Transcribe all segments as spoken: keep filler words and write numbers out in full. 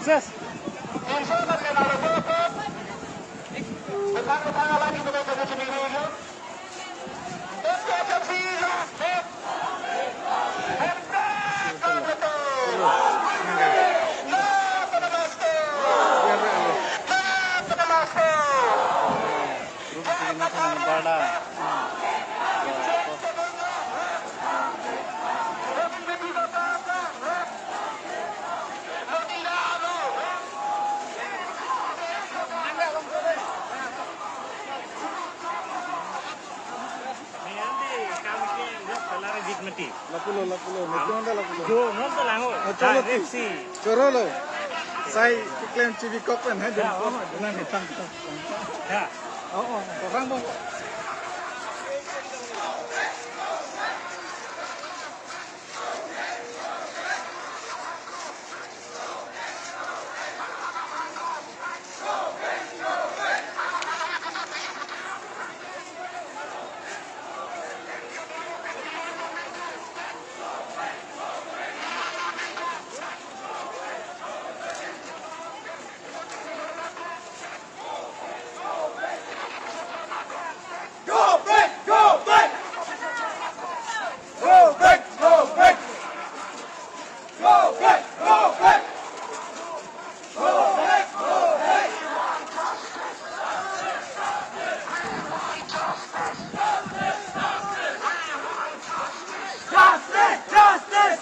Yes. Insya Allah, dengan ada berapa? Bukan, bukan, lagi, bukan, bukan, bukan, bukan. Lapulo, lapulo, netum anta lapulo. Jo, non ta lang ho. Oh, cholo, Direct si. Choro lo. Sai keklem chibikok pen, hai, ya, dun, oh, nang hetang. Ya. Oh, oh, orang bang. Go back! Go back! Go back! Go back! Go back! Go back! Go back! Go back! Justice! Justice!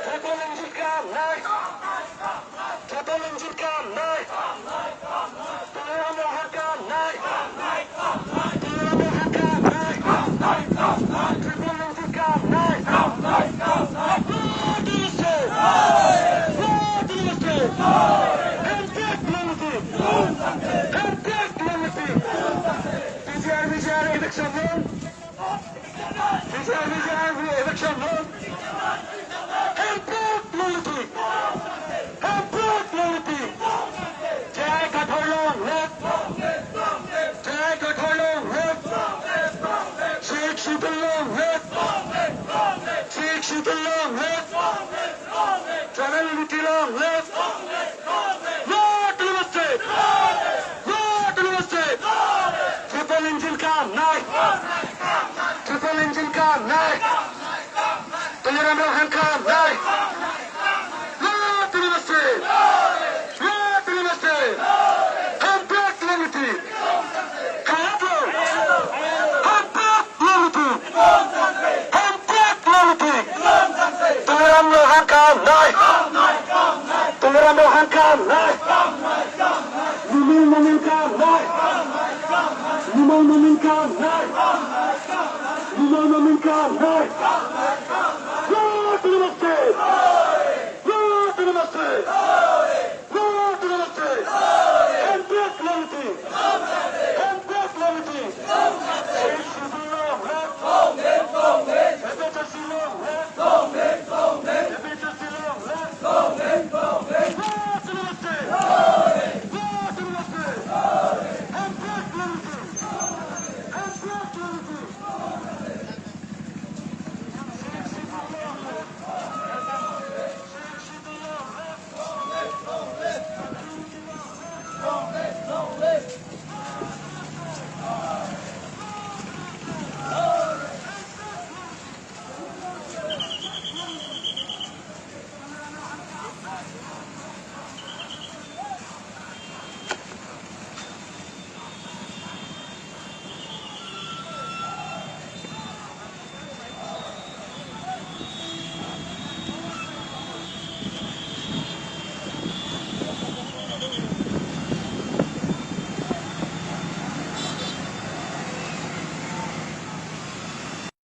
Chapel engine kam nai. Chapel engine kam nai. Tuliram Ronghang kam nai. Tuliram Ronghang kam nai. Chapel engine kam nai. Hemprek longlepi. Hemprek longlepi. P G R V G R eviction long. P G R V G R eviction long. Hemprek longlepi. Hemprek longlepi. J I Kathar long live. J I Kathar long live. Sixth Schedule long live. Sixth Schedule long live. Chapel unity long live. Lord Namaste. Lord Namaste. Chapel engine kam nai. Chapel engine kam nai. Tuliram Ronghang kam nai. Lord Namaste. Lord Namaste. Hemprek longlepi. Kahat lo. Hemprek longlepi. Hemprek longlepi. Tuliram Ronghang kam nai. Tuliram Ronghang kam nai. Numal Momin kam nai. Numal Momin kam nai. Numal Momin kam nai. Lord Namaste.